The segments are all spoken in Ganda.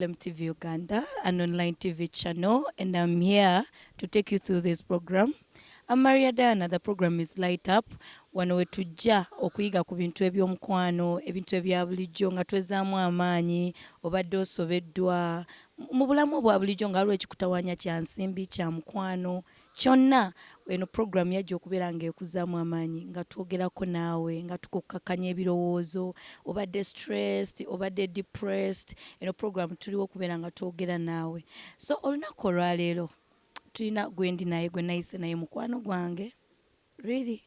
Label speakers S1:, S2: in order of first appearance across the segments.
S1: LMTV Uganda, an online TV channel, and I'm here to take you through this program. I'm Maria Diana. The program is Light Up. Wano we tujja okuyiga ku bintu eby'omukwano, ebintu ebya bulijjo nga twezaamu amaanyi, obadde osobeddwa mu bulamu obwa bulijjo nga waliwo ekikutawaanya kya nsimbi, kya mukwano, kyonna eno program yajja okubeera ng'ekuzaamu amaanyi nga twogerako naawe nga tukukkakkanya ebirowoozo obadde stressed obadde depressed eno program tuliwo okubeera nga twogera naawe so olunaku olwaleero tulina gwendi naye gwe nayise naye mukwano gwange really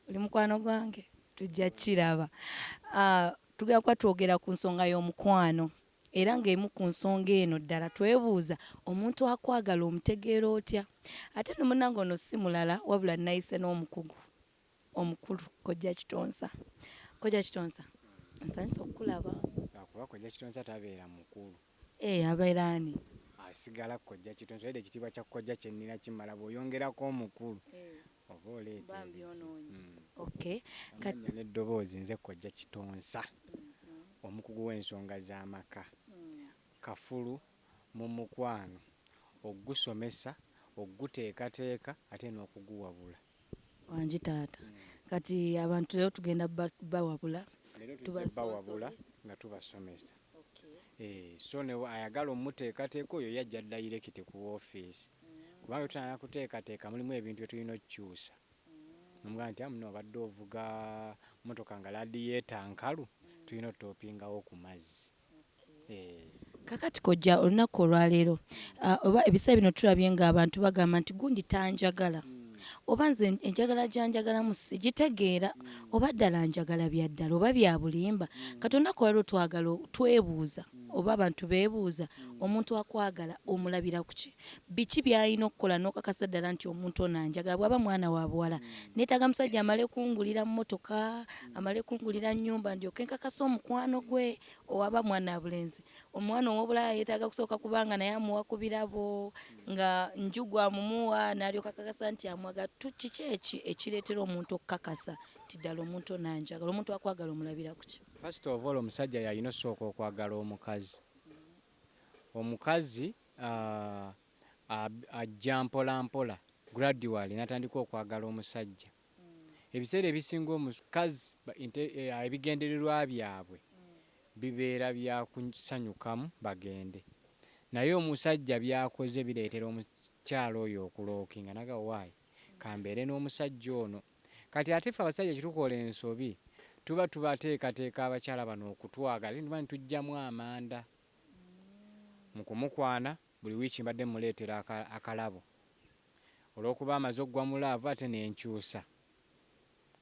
S1: oli mukwano gwange tujja kiraba tugenda kuba twogera ku nsonga y'omukwano era ng'emu ku nsonga eno ddala twebuuza omuntu akwagala omutegeera otya ate no munnange ono si mulala wabula nayise n'omukugu omukulu kojja kitonsa kojja kitonsa nsanyusa okukulaba
S2: akuba kojja kitonsa tabeera mukulu.
S1: Ee abeera ani?
S2: Asigala kojja kitonsa era ekitiibwa kya kojja kyennina kimala bw'oyongerako omukulu oba oleeta
S1: Bambi
S2: ebizibu.
S1: onoonye. Okay.
S2: Amannya n'eddoboozi nze kojja kitonsa omukugu w'ensonga z'amaka kafulu mu mukwano ogusomesa oguteekateeka ate n'okuguwabula.
S1: Wangi taata kati abantu leero tugenda bawabula.
S2: Leero tujja bawabula nga tubasomesa. So ne ayagala omuteekateeka oyo yajja direct ku woofiisi kubanga tutandika kuteekateeka mulimu ebintu bye tulina okukyusa. Omugamba nti amuno obadde ovuga mmotoka nga radiator nkalu tulina otoopingawo ku mazzi.
S1: Kakati kojja olunaku olwaleero oba ebiseera bino tulabye ng'abantu bagamba nti gundi tanjagala oba nze enjagala gyanjagalamu sigitegeera oba ddala njagala bya ddala oba bya bulimba kati olunaku olwaleero twagala twebuuza oba abantu beebuuza omuntu akwagala omulabira ku ki biki by'alina okukola n'okakasa ddala nti omuntu ono anjagala bw'aba mwana wa buwala neetaaga musajja amale kungulira mmotoka amale kungulira nnyumba ndyoke nkakasa omukwano gwe owaba mwana wa bulenzi omwana ow'obulala yeetaaga kusooka kubanga naye amuwa ku birabo nga njugu amumuwa n'alyoka akakasa nti amwagala kiki eki ekireetera omuntu okukakasa nti ddala omuntu ono anjagala omuntu akwagala omulabira ku ki?
S2: First of all omusajja yalina osooka okwagala omukazi. Omukazi ajja mpola mpola gradually n'atandika okwagala omusajja. Ebiseera ebisinga omukazi ebigendererwa byabwe bibeera bya kusanyukamu bagende. Naye omusajja by'akoze bireetera omukyala oyo okulookinga n'agamba waayi kambeere n'omusajja ono. Kati ate ffe abasajja kye tukola ensobi tuba tubateekateeka abakyala bano okutwagala ate tuba ne tuggyamu amanda. Mu kumukwana buli wiiki mbadde mmuleetera akalabo. Olw'okuba amaze oggwa mu love ate ne nkyusa.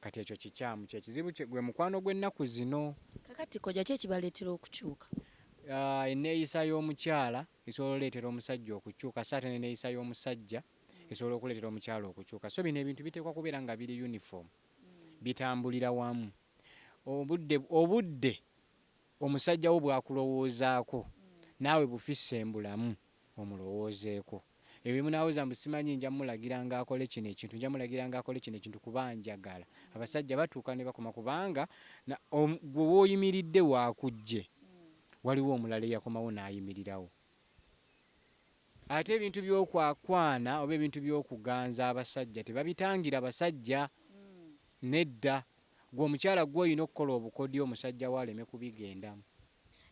S2: Kati ekyo kikyamu kye kizibu gwe mukwano gw'ennaku zino.
S1: Kakati kojja ki ekibaleetera okukyuka?
S2: Enneeyisa y'omukyala esobola okuleetera omusajja okukyuka so ate n'enneeyisa y'omusajja esobola okuleetera omukyala okukyuka. So bino ebintu biteekwa kubeera nga biri uniform bitambulira wamu. Obudde omusajja wo bw'akulowoozaako naawe bufisse mbulamu omulowoozeeko. Ebyo munaawuza mbu simanyi nja mmulagira ng'akole kino ekintu nja mulagira ng'akole kino ekintu kuba njagala. Abasajja batuuka ne bakoma kubanga gwe w'oyimiridde waakuggye waliwo omulala eyakomawo n'ayimirirawo. Ate ebintu by'okwakwana oba ebintu by'okuganza abasajja tebabitangira basajja nedda. Ggwe omukyala ggwe olina okukola obukodyo omusajja wo aleme kubigendamu.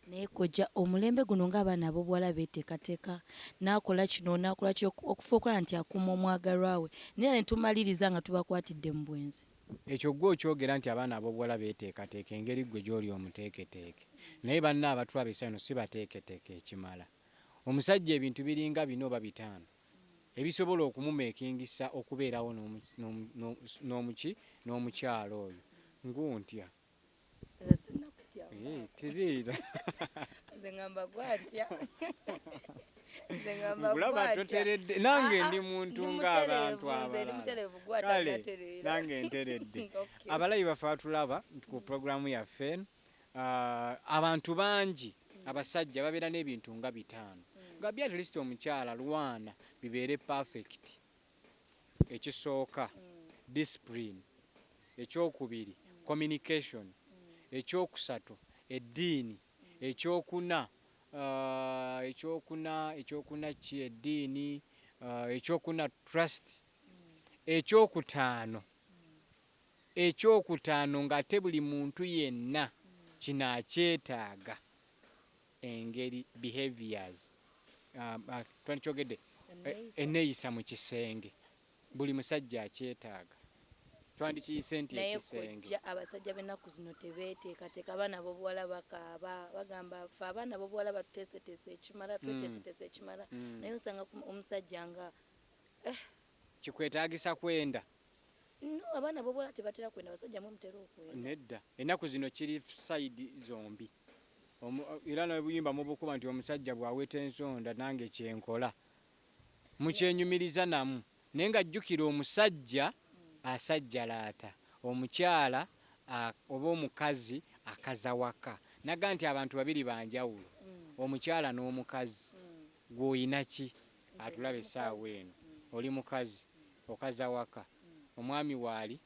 S1: Naye kojja omulembe guno ng'abaana ab'obuwala beeteekateeka n'akola kino n'akola ki okufa okulaba nti akuuma omwagalwa we naye ne tumaliriza nga tubakwatidde mu bwenzi.
S2: Ekyo ggwe okyogera nti abaana ab'obuwala beeteekateeka engeri ggwe gy'oli omuteeketeeke naye banno abatulaba essaawa eno si bateeketeeke ekimala. Omusajja ebintu biringa bina oba bitaano ebisobola okumumeekingisa okubeerawo n'omuki n'omukyala oyo. Nguntya.
S1: Nze sinnakutya.
S2: Tereera.
S1: Nze ngamba gwantya. Nze ngamba
S2: Nkulaba
S1: gwantya.
S2: toteredde nange ndi muntu
S1: Ndi
S2: ng'abantu
S1: mutereevu nze ndi
S2: abalala.
S1: mutereevu gwe
S2: Kale
S1: atannatereera.
S2: nange nteredde.
S1: Okay.
S2: Abalabi baffe abatulaba ku pulogulaamu yaffe eno abantu bangi abasajja babeera n'ebintu nga bitaano nga byo at least omukyala lwana bibeere perfect. Ekisooka discipline, ekyokubiri communication, ekyokusatu eddiini, ekyokuna Ekyokuna ki? Eddiini. Ekyokuna trust. Ekyokutaano ng'ate buli muntu yenna kino akyetaaga, engeri behaviors, twandikyogedde enneeyisa mu kisenge, buli musajja akyetaaga, twandikiyise nti
S1: naye
S2: ekisenge.
S1: Kojja, abasajja b'ennaku zino tebeeteekateeka. Abaana b'obuwala bakaaba, bagamba ffe abaana b'obuwala batuteeseteese ekimala, tweteeseteese ekimala, naye osanga omusajja nga
S2: Kikwetaagisa kwenda?
S1: No, abaana b'obuwala tebatera kwenda, abasajja mwe mutera okwenda.
S2: Nedda, ennaku zino kiri side zombi. Era nobuyimba mubukuba nti omusajja bw'aweta ensonda nange kyenkola, mukyenyumiriza namu, naye nga jjukira omusajja asajjalaata, omukyala oba omukazi akaza waka. Naga nti abantu babiri banjawulo, omukyala n'omukazi. Gw'oyina ki atulaba essaawa eno? Oli mukazi, okaza waka, omwami waali,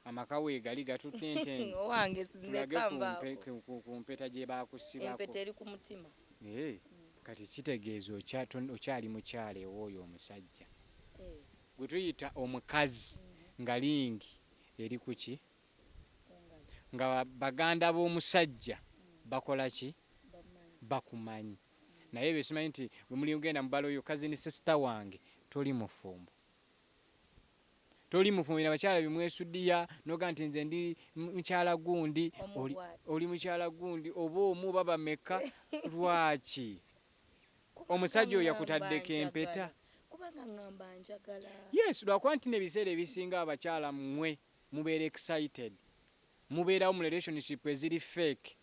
S2: amaka weegali gatutte entende.
S1: Owange
S2: Tulage
S1: ndeka
S2: ku
S1: mbaako.
S2: ku mpeta gye bakusibako.
S1: Empeta eri ku mutima.
S2: Kati kitegeeza okyali mukyala ew'oyo omusajja. Gwe tuyita omukazi nga ring eri ku ki? Nga baganda b'omusajja bakola ki? Bakumanyi. Naye ebyo simanyi nti bwe muli ogenda mu balo yo cousin sister wange, toli mufumbo, toli mufumbo. Ina abakyala bimwesudiya noga nti nze ndi mukyala gundi,
S1: Omu bw'ati.
S2: oli mukyala gundi oba omu oba bameka, lwaki omusajja oyo yakutaddeko empeta?
S1: Kubanga ŋŋamba njagala.
S2: Yes, lwakuba nti n'ebiseera ebisinga abakyala mmwe mubeera excited, mubeerawo mu relationship eziri fake,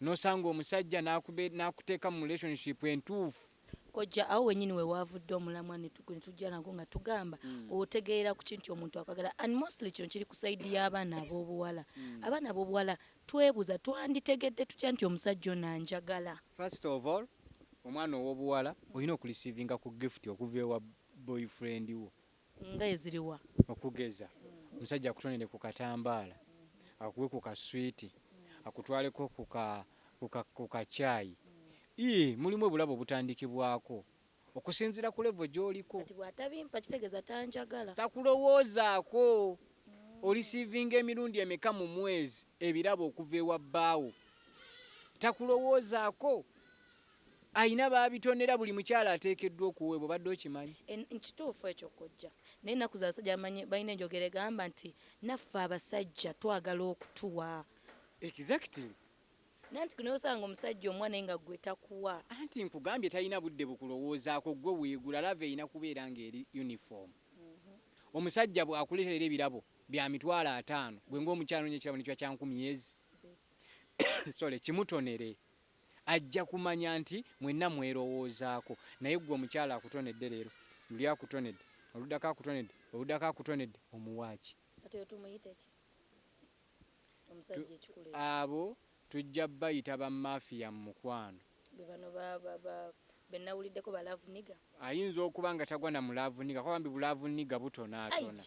S2: nosanga omusajja n'akuteeka mu relationship entuufu.
S1: Kojja, awo wennyini we waavudde omulamwa ne tujja nagwo nga tugamba otegeera ku ki nti omuntu akwagala? And mostly kino kiri ku side y'abaana ab'obuwala. Abaana ab'obuwala twebuuza, twanditegedde tutya nti omusajja ono anjagala?
S2: First of all, omwana ow'obuwala olina okureceivinga ku gift okuva ewa boyfriend wo.
S1: Nga eziriwa?
S2: Okugeza, omusajja akutonere ku katambaala, akuwe ku kaswiti, akutwaleko ku kacaayi. Ii, mulimu obulabo obutandikibwako okusinziira ku level gy'oliko.
S1: Kati bw'atabimpa kitegeeza tanjagala?
S2: Takulowoozaako. Oreceivinga emirundi emeka mu mwezi ebirabo okuva ewa bbaawo? Takulowoozaako, ayina baabitonera. Buli mukyala ateekeddwa okuweebwa, obadde okimanyi?
S1: Nkituufu ekyo kojja, naye ennaku z'abasajja balina enjogera egamba nti naffe abasajja twagala okutuwa.
S2: Exactly.
S1: Naye nti naye osanga omusajja omwana naye nga gwe takuwa.
S2: Anti nkugambye, talina budde bukulowoozaako, gwe weegula. Love erina kubeera ng'eri uniform. Omusajja bw'akuleetera ebirabo bya 50,000, gwe ng'omukyala ononya ekirabo nekiba kya 1000 ezi, sole kimutonere, ajja kumanya nti mwenna mwerowoozaako. Naye gwe omukyala akutonedde leero, luli akutonedde, oluddako akutonedde, oluddako akutonedde, omuwaaki?
S1: Ate oyo tumuyite ki, omusajja ekikulu ekyo?
S2: Abo tujja bayita bamafiya mu mukwano.
S1: Be bano benawuliddeko ba love nigga.
S2: Ayinza okuba nga tagwa na mu love nigga, kuba bambi bu love nigga butonaatona,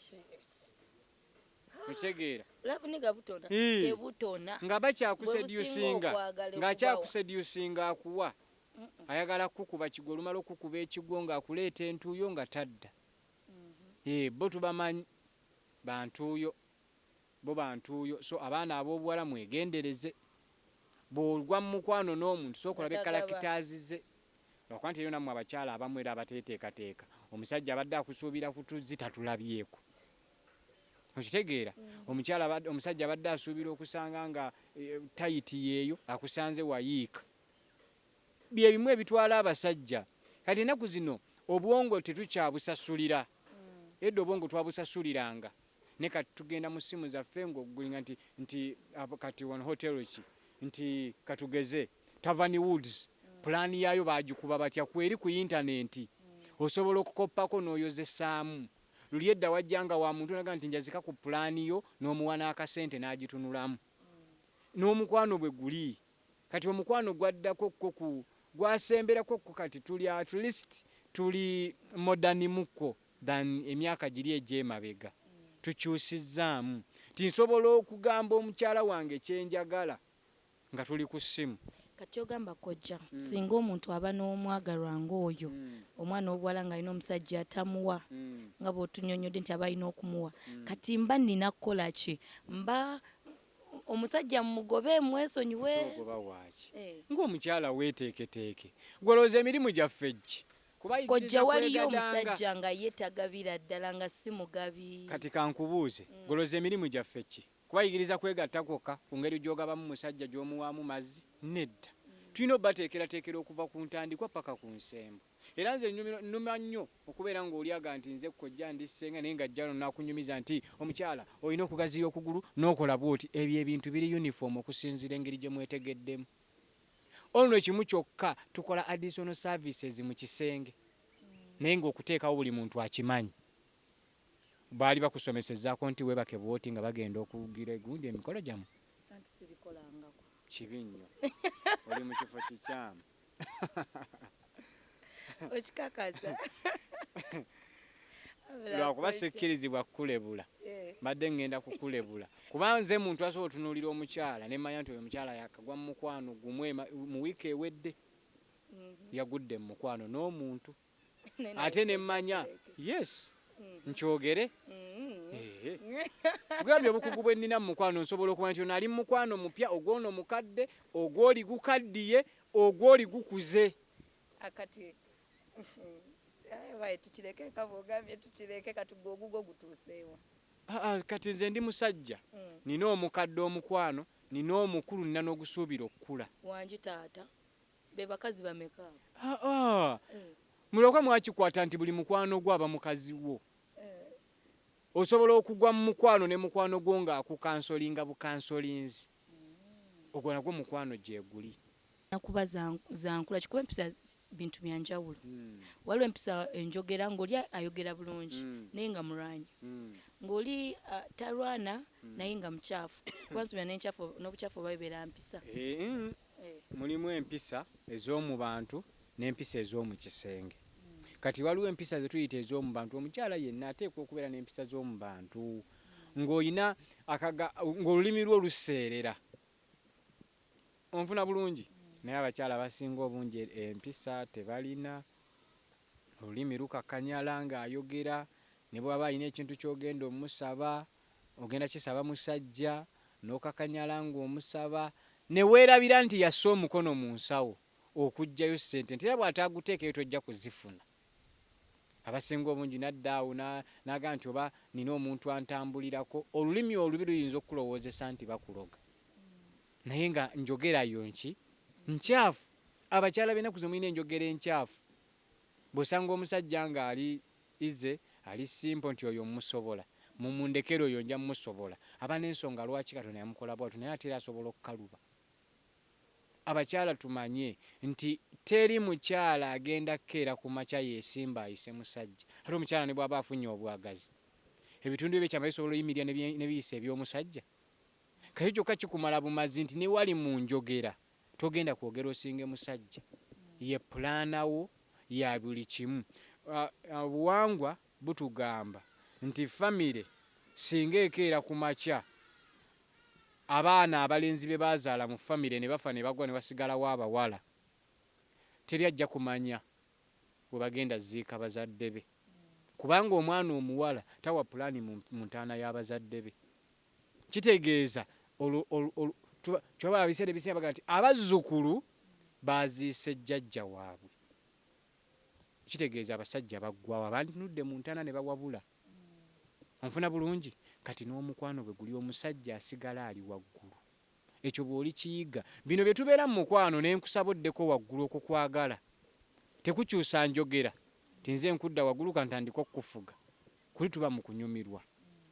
S2: okitegeera?
S1: Love nigga butona. Tebutona.
S2: Nga bakyakuseducinga.
S1: Okwagala
S2: Ng'akyakuseducinga, akuwa, ayagala kukuba kigwo, olumala okukuba ekigwo ng'akuleeta entuuyo nga tadda. Bo tubamanyi, bantuuyo, bo bantuuyo. So abaana ab'obuwala mwegendereze, bw'ogwa mu mukwano n'omuntu, sooka olabe
S1: Nga tagaba.
S2: characters ze, lwakuba nti eriyo nammwe abakyala abamu era abateeteekateeka. Omusajja abadde akusuubira ku tuzzi, tatulabyeko, okitegeera? Omukyala omusajja abadde asuubira okusanga nga tight yeeyo, akusanze wayiika. Bye bimu ebitwala abasajja. Kati ennaku zino obwongo tetukyabusasulira. Edda obwongo twabusasuliranga, ne kati tugenda mu ssimu zaffe ng'ogulinga nti kati wano hotel ki, nti katugeze Tavern Woods, pulaani yaayo bagikuba batya, kweri ku intaneti, osobola okukoppako n'oyozesaamu. Luli edda wajjanga wa muntu naga nti njazika ku pulaani yo, n'omuwa n'akasente n'agitunulamu. N'omukwano bwe guli kati, omukwano gwaddako kko ku gwasemberako kko, kati tuli at least tuli modern mukko than emyaka giri egy'emabega. Tukyusizzaamu nti nsobola okugamba omukyala wange kyenjagala nga tuli ku ssimu.
S1: Kati ogamba kojja singa omuntu aba n'omwagalwa ng'oyo omwana obuwala ng'alina omusajja atamuwa nga bw'otunyonyodde nti aba alina okumuwa, kati mba nina kukola ki? Mba omusajja mugobe mwesonyiwe?
S2: Ogoba waaki? Ng'omukyala weeteeketeeke. Gwolowooza emirimu gyaffe ki?
S1: Kojja waliyo omusajja nga ye tagabira ddala, nga si mugabi.
S2: Kati kankubuuze, gwolowooza emirimu gyaffe ki? Kubayigiriza kwegatta kwokka ku ngeri gy'ogabamu musajja, gy'omuwaamu mazzi? Nedda. Tulina obateekerateekera okuva ku ntandikwa paka ku nsembo. Era nze nnuma nnyo okubeera ng'oli aga nti nze kojja ndi ssenga, naye ng'ajja wano n'akunyumiza nti omukyala olina okugaziya okugulu n'okola bw'oti. Ebyo ebintu biri uniform okusinziira engeri gye mwetegeddemu. Olwo ekimu kyokka tukola additional services mu kisenge, naye ng'okuteekawo buli muntu akimanyi. Baali bakusomesezaako nti weebake bw'oti nga bagenda okugira egundi emikolo gyammwe?
S1: Anti sibikolangako.
S2: Kibi nnyo, oli mu kifo kikyamu.
S1: Okikakasa?
S2: Lwakuba sikkirizibwa kukulebula, mbadde ŋŋenda kukulebula, kuba nze muntu asobola otunuulira omukyala ne mmanya nti oyo omukyala yakagwa mu mukwano gumu mu wiiki ewedde, yagudde mu mukwano n'omuntu, ate ne mmanya yes nkyogere. Kugambye obukugu bwe nnina mu mukwano, nsobola okumanya nti ono ali mu mukwano mupya, ogwono mukadde, ogwoli gukaddiye, ogwoli gukuze.
S1: Akati baye tukireke, kaba ogambye tukireke. Kati gwe ogugwo gutuuseewa?
S2: Kati nze ndi musajja, nina omukadde omukwano, nina omukulu, nina n'ogusuubira okukula.
S1: Wangi taata, be bakazi bameka
S2: abo? Mulooka mwakikwata nti buli mukwano gwo aba mukazi wo. Osobola okugwa mu mukwano ne mukwano gwo ng'akukansolinga bukansolinzi, ogwo nagwo mukwano gyeguli.
S1: Nakuba zankula kikuba empisa bintu byanjawulo. Waliwo empisa enjogera, ng'oli ayogera bulungi naye nga mulwanyi, ng'oli talwana naye nga mukyafu, kuba nsubira n'enkyafu n'obukyafu oba bibeera mpisa.
S2: Mulimu empisa ez'omu bantu n'empisa ez'omu kisenge. Kati waliwo empisa ze tuyita ez'omu bantu. Omukyala yenna ateekwa okubeera n'empisa z'omu bantu, ng'olina ng'olulimi lwo luseerera, onfuna bulungi? Naye abakyala abasinga obungi empisa tebalina, olulimi lukakanyala ng'ayogera, ne bw'aba alina ekintu ky'ogenda omusaba, ogenda kisaba musajja n'okakanyala ng'omusaba, ne weerabira nti yassa omukono mu nsawo okuggyayo ssente, nti era bw'ataaguteekeyo tojja kuzifuna. Abasinga obungi nadda awo n'agamba nti oba nina omuntu antambulirako. Olulimi olubi luyinza okukulowoozesa nti bakuloga, naye nga njogerayo nki nkyafu. Abakyala b'ennaku zino mulina enjogera enkyafu. Bw'osanga omusajja ng'ali easy, ali simple, nti oyo mmusobola, mumundekere oyo nja mmusobola, aba n'ensonga lwaki Katonda yamukola bw'atyo, naye ate era asobola okukaluba. Abakyala tumanye nti teri mukyala agenda kukeera ku makya yeesimba ayise musajja. Ate omukyala ne bw'aba afunye obwagazi, ebitundu bye byekyama bisobola oyimirira ne biyisa eby'omusajja. Kati kyokka kikumala bumazi nti ne wali mu njogera togenda kwogera osinge musajja. Ye pulaana wo ya buli kimu. Obuwangwa butugamba nti famire singa ekeera ku makya, abaana abalenzi be baazaala mu famire ne bafa ne bagwa ne wasigalawo abawala, teri ajja kumanya bwe bagenda ziika bazadde be, kubanga omwana omuwala tawa pulaani mu ntaana y'abazadde be. Kitegeeza kyobaba biseera ebisinga bagamba nti abazzukulu baziise jjajja waabwe, kitegeeza abasajja baggwawo abantunudde mu ntaana ne bawabula. Onfuna bulungi? Kati n'omukwano bwe guli, omusajja asigala ali waggulu. Ekyo bw'olikiyiga, bino bye tubeera mu mukwano ne nkusaba oddeko waggulu, okukwagala tekukyusa njogera nti nze nkudda waggulu kantandike okukufuga. Kuli tuba mu kunyumirwa.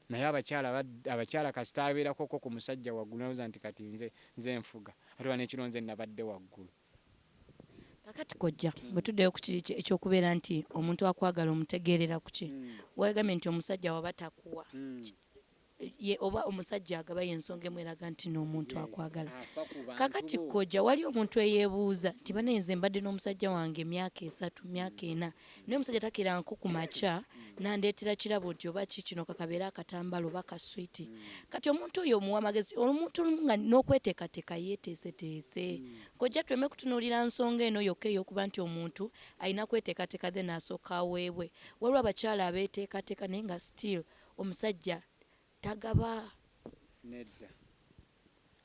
S2: Naye abakyala kasita abeerakoko ku musajja waggulu nalowooza nti kati nze nfuga, ate oba n'ekiro nze nabadde waggulu.
S1: Kakati kojja, bwe tuddeyo ku kiri ekyokubeera nti omuntu akwagala omutegeerera ku ki, wagambye nti omusajja waba takuwa. Ye oba omusajja agaba y'ensonga emu eraga nti n'omuntu akwagala. Kakati kojja, wali omuntu eyeebuuza nti banaye nze mbadde n'omusajja wange emyaka 3, myaka 4, naye omusajja takeeranko ku makya nandeetera kirabo nti oba ki kino kakabeere akatambala oba kaswiti. Kati omuntu oyo omuwa amagezi, omuntu olumu nga n'okweteekateeka yeeteeseteese. Kojja, tuleme kutunuulira nsonga eno yokka ey'okuba nti omuntu alina kweteekateeka then asooka aweebwe. Waliwo abakyala abeeteekateeka naye nga still omusajja tagaba.
S2: Nedda,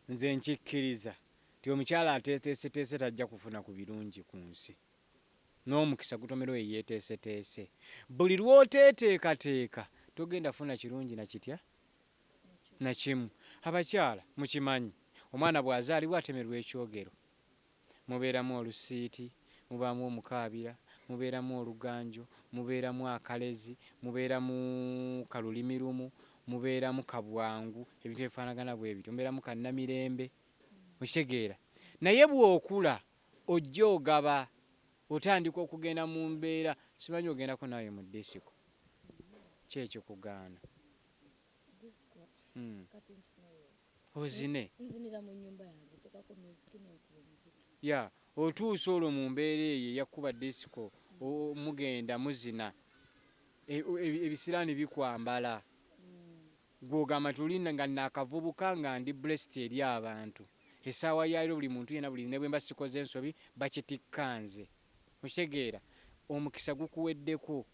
S2: nze nkikkiriza nti omukyala ateeteeseteese tajja kufuna ku birungi ku nsi, n'omukisa gutomera oyo yeeteeseteese. Buli lw'oteeteekateeka togenda funa kirungi na kitya nakimu. Abakyala mukimanyi, omwana bw'azaalibwa atemerwa ekyogero, mubeeramu olusiiti, mubaamu omukaabira, mubeeramu oluganjo, mubeeramu akalezi, mubeeramu kalulimi lumu, mubeeramu kabwangu, ebintu ebifaanagana bwe bityo, mubeeramu kannamirembe, okitegeera. Naye bw'okula ojja ogaba, otandika okugenda mu mbeera, simanyi ogendako naawe mu disiko, ki ekikugaana? Ozine.
S1: Nzinira mu nnyumba yange, nteekako music nenkuba omuziki.
S2: Ya, otuusa olwo mu mbeera eyo eyakuba disiko, mugenda muzina, ebisiraani bikwambala, gw'ogamba nti oli nga naakavubuka nga ndi blessed eri abantu, essaawa yaleero buli muntu yenna, buli ne bwe mba sikoze ensobi bakitikka nze, okitegeera. Omukisa gukuweddeko.